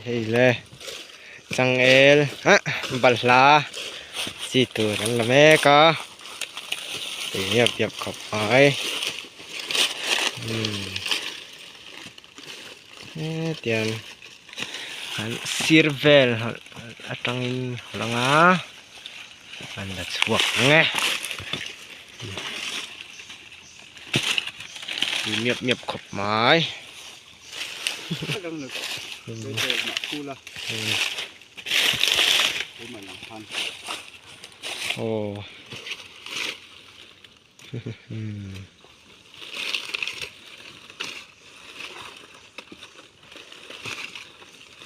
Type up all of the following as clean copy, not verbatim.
Hei le changel ah balhla chi tur an la mek a tui niap niap khawp mai umm hetiang an sir vel atangin a lang a an la chhuak ang e. Tui miap miap khawp mai. Aw.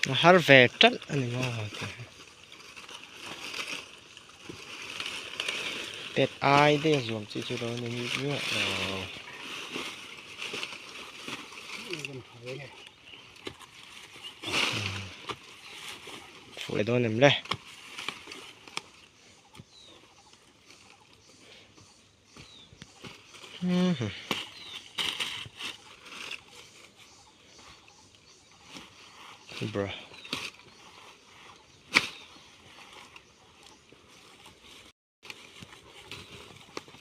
A har ve ṭalh a ni maw. Pet ai daih a zuam chi chu lo ni miah lo. Fuh leh dawn em le. Bruh.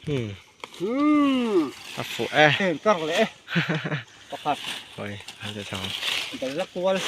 Hmm. Hmm. A fuh e. Em kar leh e. Pakhat. Oi, a ti thang. Dal la kual.